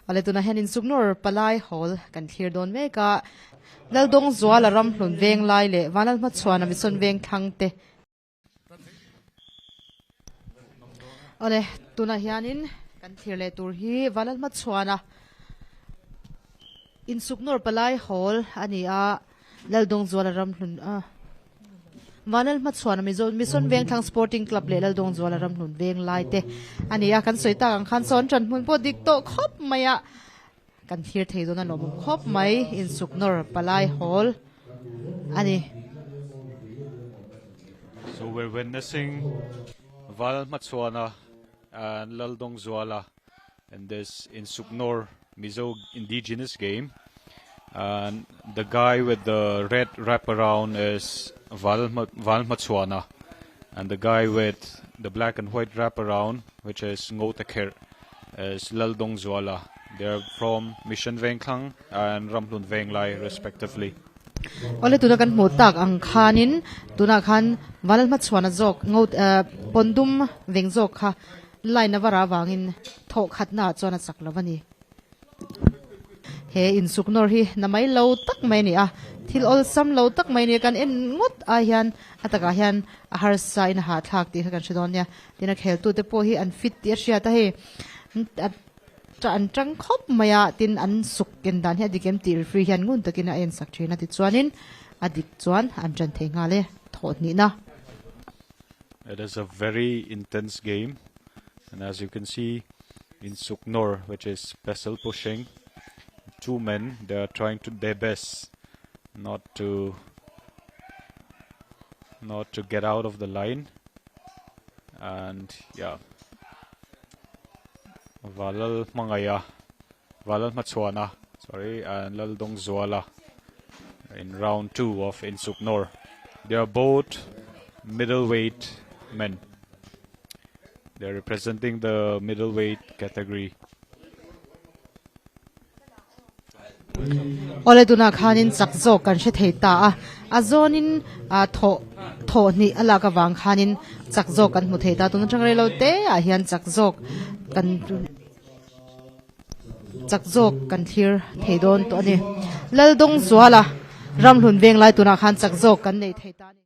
Awle tunah hian insuknawr palai hawl kan thlir dawn mek a, Laldawngzuala Ramhlun Venglai leh Vanlalhmachhuana Mission Vengthlang te. Awle tunah hianin kan thlir leh tur hi Vanlalhmachhuana insuknawr palai hawl a ni a, Laldawngzuala Ramhlun a. Vanlal hmachhuana Mizo Mission Vengthlang Sporting Club leh Laldawngzuala Ramhlun Venglai te a ni a, kan sawi tak ang khan sawn ṭan hmun pawh dik tawh khawp mai a, kan thlir thei dawn a lawmawm khawp mai, insuk nawr palai hawl a ni. So we're witnessing Val Hmachhuana and Laldawngzuala in this Insuknor Mizo indigenous game. And the guy with the red wraparound is Val, Val Hmachhuana. And the guy with the black and white wraparound, which is Ngotakher, is Laldawngzuala. They are from Mission Vengthlang and Ramhlun Venglai respectively. Awle tuna kan hmuh tak ang khanin tunah khan Val Hmachhuana zawk ngo pawndum veng zawk kha Line a var avangin thawh khatnaah chuan a chak lo a ni. He insuk nawr hi na mai lo tak mai a ni a, thil awlsam lo tak mai a ni a, kan en ngawt ai hian a takah hian a harsa in a hahthlak tih kha kan hre dawn nia. Tin a kheltute pawh hi an fit tih a hriat a hei an tang khawp mai a, tin an suk ken dan hi a dik em tih referee hian ngun takin a ensak thin a tichuanin a dik chuan an tan thei nghal e thawh hnihna. It is a very intense game and as you can see in Suknor which is pestle pushing two men they are trying to their best not to not to get out of the line and yeah Valal Mangaya Valal Hmachhuana sorry and Laldawngzuala in round 2 of Insuknor. They are both middleweight men. They are representing the middleweight category. Awle tunah khanin chak zawk kan hre thei ta a, a zawnin thawh thawh hnih a lak avang khanin chak zawk kan hmu thei ta. Tun atang reilo te ah hian chak zawk kan Chak zawk kan thlir thei dawn tawh a ni. Laldawngzuala Ramhlun Venglai tunah khan chak zawk kan nei thei ta a ni.